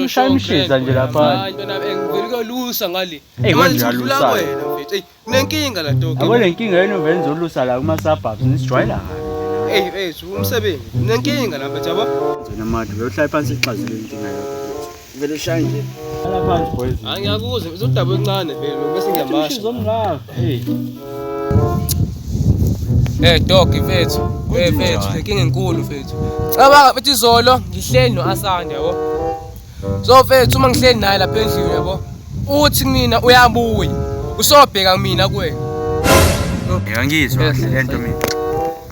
ushaya imshiza nje lapha. Hayi ntwana ngivele kuyolusa ngale. Eyi, Manje konje udlula uyalusa. kuwena mfethu. Eyi kunenkinga la dog. Yabo le nkinga yenu vele nizolusa la kuma-suburbs nisijwayela kabi. Eyi mfethu umsebenzi. Kunenkinga la mfethu yabo. Wena manje uyohlala phansi ixazulule inkinga yakho. Vele shaya nje. Hlala phansi boys. Hayi ngiyakuzwa mfethu udaba oluncane vele bese ngiyamasha. Umshiza omngaka. Hey. Eh dog mfethu. Eh mfethu inkinga enkulu mfethu. Cabanga mfethu izolo ngihleli no-Asanda yabo. So mfethu uma ngihleli naye lapha endlini yabo. Uthi kumina uyabuya. Usobheka mina kuwena. Ngiyangizwa kahle lento mina.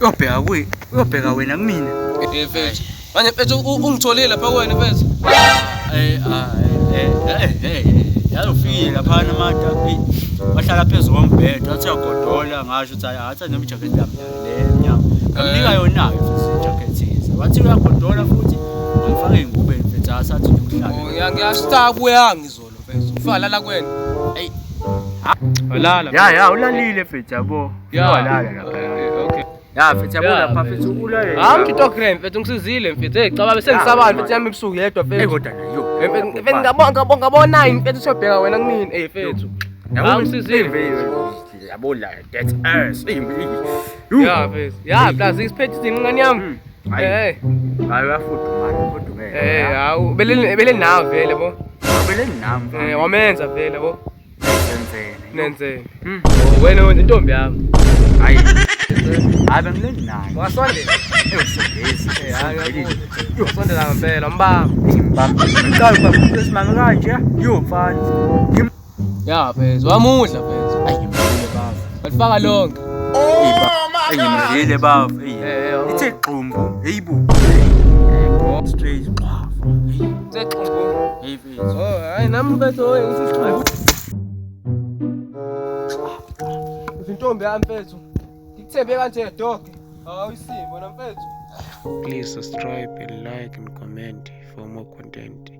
Uyobheka kuyi, uyobheka wena kumina. Eh mfethu. Manje mfethu ungitholile lapha kuwena mfethu. Eh ah eh eh eh yalofikile lapha namata. Wahlala phezulu kombhedo wathi uyagodola ngasho ukuthi hayi athi noma ijacket yami le emnyama. Ngamnika yona ke futhi ijacket yize. Wathi uyagodola futhi wamfaka ey'ngubeni mfethu asathi nje Oh, uhlale. ngiyasho ukuthi akubuyanga izolo mfethu. Ufika lala kuwena. Eyi. Walala. Ya ya ulalile mfethu yabo. Walala lapha. Okay. Ya mfethu yabo Ya, lapha mfethu ulalele. Hayi mfethu okren mfethu ngisizile mfethu. Hey cabanga bese ngisabani mfethu yami ebusuku yedwa Ey mfethu. kodwa nayo. Eh, Mfethu mfethu ngabona ngabona ngabona yini mfethu usiyobheka wena kumina. Eh mfethu. Hayi ngisizile. Yabo la that's us. Ya mfethu. Ya plus isiphethe izingane yami. Hayi. Eh Hayi uyafudumala, ufudumele. eh hawu bele bele nawe vele bo. Bele nami. Eh wamenza vele bo. Nenzene. Nenzeni. Mm. Oh, wena wenza intombi yami. Hayi. Hayi bengileni naye. Wasondela. Eyosondezi. Eh hayi uyasondela ngempela mbamba. Ngimbamba. Ngiqala ubaba umuntu esimame kanje. Yo mfana. Ya mfethu wamudla mfethu. Ayi ngimdlile baba. Walifaka lonke. Engimdlile baba. Eh, eh, Ithe qumbu. Heyibo. Straight. Sexumbu. Hey mfethu. Oh, hayi nami mfethu oye ngisixumbu. Intombi yami mfethu. Ngikuthembe kanje dog. Hawu isimo na mfethu. Please subscribe and like and comment for more content.